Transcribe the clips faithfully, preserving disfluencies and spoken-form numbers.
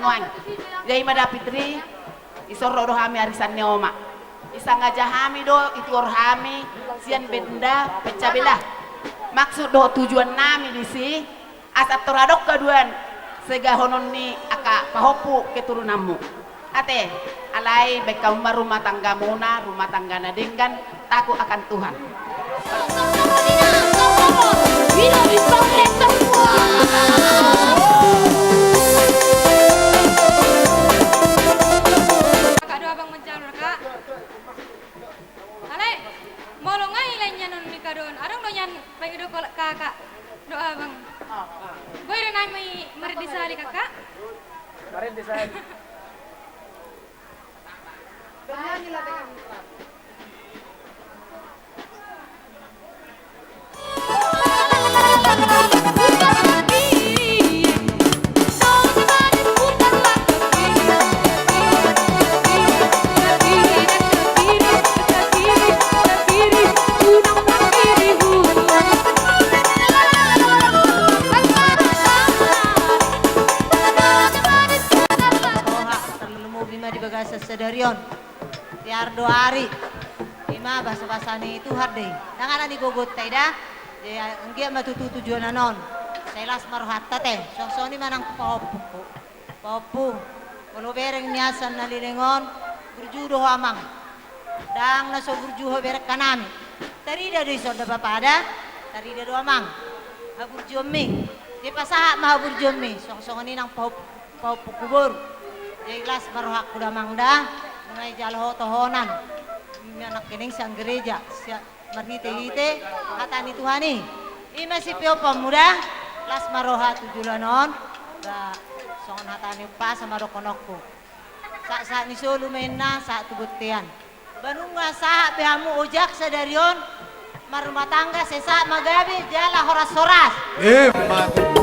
Nuaeng. Jadi ima da Fitri, disorok do hami arisan ni oma. Disangaja hami do, dituhor hami sian benda pecah belah. Maksud dohot tujuan nami disi, asa tor adong haduan segahonon ni angka pahompu keturunanmu. Ate, alai baen hamu ma rumah tanggamuna, rumah tangga na denggan, takut akan Tuhan. Kakak do abang manjalur, Kak. Alai, molo nga i lain nian on ni kadon, adong do nian pangido kolak kakak do abang. Boi do nami marende sahali, Kakak? Marende sahali. Tarlumobi ma di bagasan sadari on. Tiar do ari. Ima basa-basa ni Tuhan do i. Ndang ada ni gogonta i da. Jadi anggiat ma tutu tujuan on. Sai las ma rohanta ate. Songon i ma nang pahompungku. Pahompu, molo bereng ni asa na leleng on, burju do ho amang. Ndang na so burju ho bereng hanami. Tarida do i songon na bapa da, tarida do amang haburjuonmi. Jadi pasahat ma haburjuonmi, songon-songon i nang pahompu, pahompungku boru. Jadi las ma rohangku damang da, nunga dijalo ho tohonan. Ima nangkining sian gereja, sian marhite-hite hata ni Tuhan i. Ima sipeopanmu da, las ma roha tu joloan on. Ba songon hata ni umpasa ma dohononku. Sahat-sahat ni solu ma inna, sahat tu bontean. Ba nunga sahat be hamu ojak sadari on, marrumah tangga, sai sahat ma gabe jala horas-horas. Ima tutu.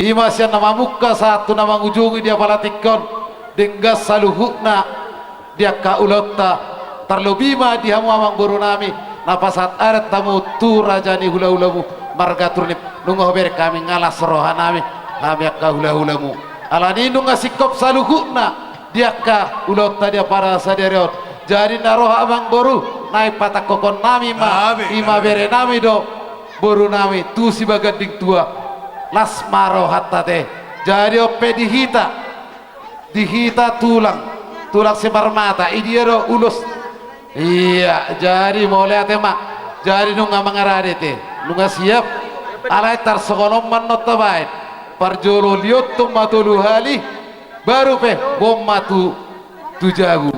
I ma sian na mamungka sahat tu na mangujungi di apala tingki on, denggan saluhutna di angka ulaonta, tarlobi ma di hamu amangboru nami na pasahat adat hamu tu raja ni hulahulamu marga Turnip. Nunga hubereng hami, nga las roha nami, hami angka hulahulamu. Alani i nunga singkop saluhutna di angka ulaonta di apala sadari on. Jadi na ro amangboru, naeng patangkokhon nami ma, i ma bere nami dohot boru nami tu Sibaganding Tua. Las ma rohanta te. Jadi on pe di hita, di hita tulang, tulang simarmata, i dia do ulos. Ia, jadi mauliate ma. Jadi nunga mangarade te, nunga siap. Alai tarsongon on ma annon tabaen. Parjolo liontong ma tolu hali, baru pe boan ma tu, tu jabu.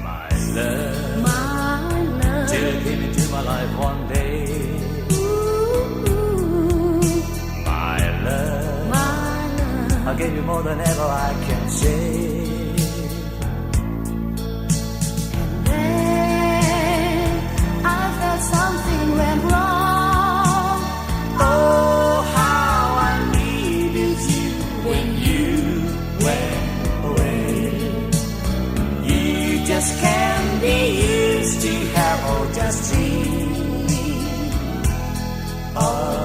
My love, my love, till you came into my life one day. Ooh, my love, my love, I gave you more than ever I can say. And then I felt something went wrong. Oh, how I needed you when you went away. You just can't be used to have all just dream. Oh,